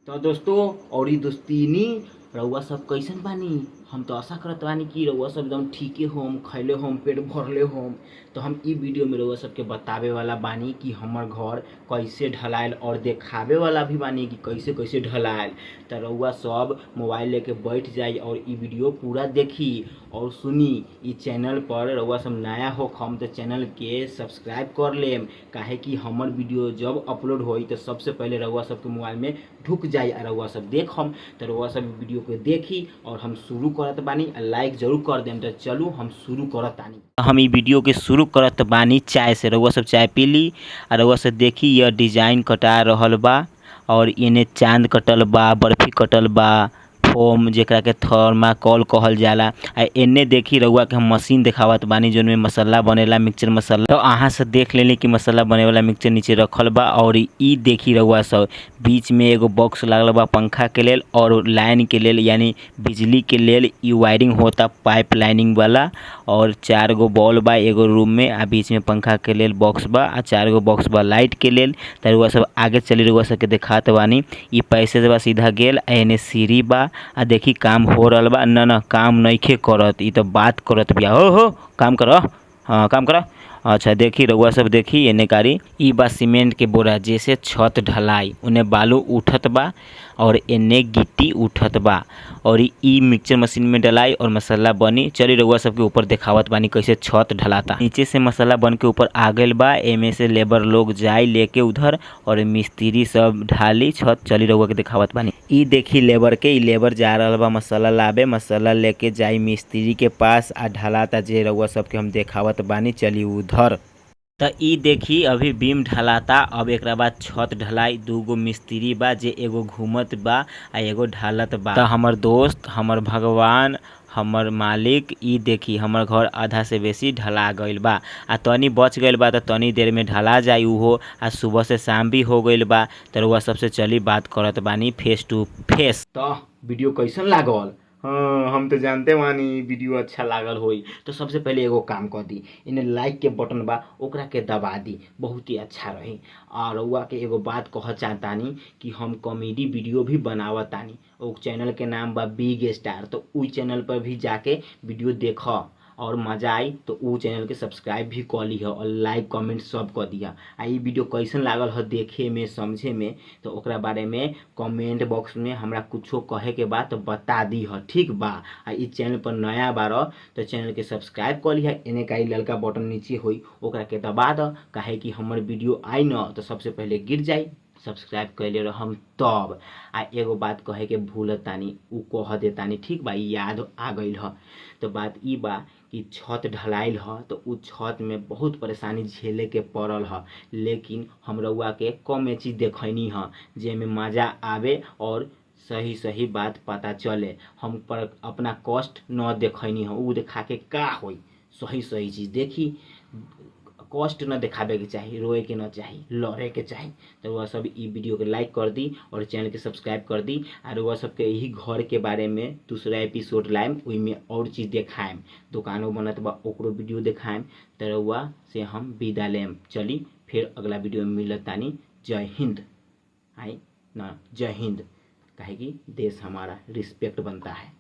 तो दोस्तों और दोस्तीनी, रउआ सब कैसन बानी? हम तो आशा करत बानी कि रउआ सब एकदम ठीके होम, खैले होम, पेट भरले होम। तो हम ई वीडियो में रउआ सबके बतावे वाला बानी कि हमर घर कैसे ढलायल और देखावे वाला भी बानी कि कैसे कैसे ढलायल। तो रउआ सब मोबाइल लेके बैठ जाई और ई वीडियो पूरा देखी और सुनी। ई चैनल पर रउआ सब नया हो हम तो चैनल के सब्सक्राइब कर लेम, काहे कि हमर वीडियो जब अपलोड होई तो सबसे पहले रउआ सबके मोबाइल में ढुक जाई और रउआ सब देखम। तो रउआ सब वीडियो के देखी और हम शुरू करत बानी, लाइक जरूर कर देम। तो चलू हम शुरू करत तानी। हम ई वीडियो के शुरू करत बानी चाय से। रउआ सब चाय पी ली और रउआ सब देखी यह डिजाइन कटा रहल बा और एने चांद कटल बा, बर्फी कटल बा, फोम जेकरा के थर्माकोल कहल जाला। आ एने देखी रउआ के हम मशीन देखावत बानी जोन में मसाला बनेला, मिक्सचर मसाला। तो अहाँ से देख लेली कि मसाला बने वाला मिक्सचर नीचे रखल बा। और ई देखी रउआ सब बीच में एगो बॉक्स लागल बा पंखा के लेल और लाइन के लेल, यानी बिजली के लेल ई वायरिंग होता पाइप लाइनिंग वाला। और 4 गो बॉल बा एगो रूम में, आ बीच में पंखा के लेल बॉक्स बा, आ 4 गो बॉक्स बा लाइट के लेल। त रउआ सब आगे चली रउआ सबके देखात बानी। ई पैसेज बा सीधा गेल, आ एने सीढ़ी बा। आ देखी काम हो रहल बा। न न काम नइखे करत, ई तो बात करत बिया। हो हो काम कर, हाँ काम कर। अच्छा देखी रउआ सब देखी एने कारी ई बा सीमेंट के बोरा जैसे छत ढलाई, उने बालू उठत बा और एने गिट्टी उठत बा और ई मिक्सचर मशीन में डलाई और मसाला बनी। चली रउआ सबके ऊपर देखावत बानी कैसे छत ढलाता। नीचे से मसाला बन के ऊपर आ गइल बा। एमे से लेबर लोग जाई लेके उधर और मिस्त्री सब ढाली छत। चली रउआ के देखावत बानी। ई देखी लेबर के, ई लेबर जा रहल बा मसाला लाबे, मसाला लेके जाई मिस्त्री के पास आ ढलाता, जे रउआ सबके हम देखावत बानी। चली उधर त ई देखी अभी बीम ढलाता। अब एकरा बाद छत ढलाई। 2 गो मिस्त्री बा जे एगो घूमत बा आ एगो ढालत बा। त हमर दोस्त, हमर भगवान, हमर मालिक, ई देखी हमर घर आधा से बेसी ढला गइल बा। आ तनी बच गइल बा त तनी देर में ढला जाई उहो। आ सुबह से शाम भी हो गइल बा। त रउआ सबसे चली बात करत बानी फेस टू फेस। त वीडियो कैसन लागल? हाँ हम तो जानते बानी वीडियो अच्छा लागल होई। तो सबसे पहले एगो काम कर दी, इन्हें लाइक के बटन बा ओकरा के दबा दी, बहुत ही अच्छा रही। और रउआ के एगो बात कह चाहतानी कि हम कॉमेडी वीडियो भी बनावतानी, ओ चैनल के नाम बा बिग स्टार। तो उ चैनल पर भी जाके वीडियो देख और मजा आई। तो उ चैनल के सब्सक्राइब भी कर लीह और लाइक कमेंट सब कर दिह। आ ई वीडियो कैसन लागल ह देखे में समझे में, तो ओकरा बारे में कमेंट बॉक्स में हमरा कुछो कहे के बा तो बता दीह, ठीक बा। आ ई चैनल पर नया बार तो चैनल के सब्सक्राइब कर लीह। एने का ई ललका बटन नीचे होई ओकरा के दबा द, काहे कि हमर वीडियो आई न तो सबसे पहले गिर जाई। सब्सक्राइब कैले रहम तब। आ एगो बात कहे के भूलतानी, उ कह देतानी, ठीक बा, याद आ गइल ह। तो बात ई बा कि छत ढलाइल ह तो उ छत में बहुत परेशानी झेले के पड़ल ह, लेकिन हम रउआ के कम चीज देखैनी ह जेमे मजा आवे और सही सही बात पता चले। हम पर अपना कष्ट न देखैनी ह, उ देखा के का होई। सही सही चीज देखी, कष्ट न देखावे के चाही, रोए के न चाही, लड़े के चाही। तो वह सब ई वीडियो के लाइक कर दी और चैनल के सब्सक्राइब कर दी। और वह सबके यही घर के बारे में दूसरा एपिसोड लाएम, ओई में और चीज़ देखाएम, दुकानों बनत बा ओकरो वीडियो देखाएम। तो रउआ से हम विदा लेम। चली फिर अगला वीडियो में मिलत तानी। जय हिंद। आई ना जय हिंद, काहे कि देश हमारा रिस्पेक्ट बनता है।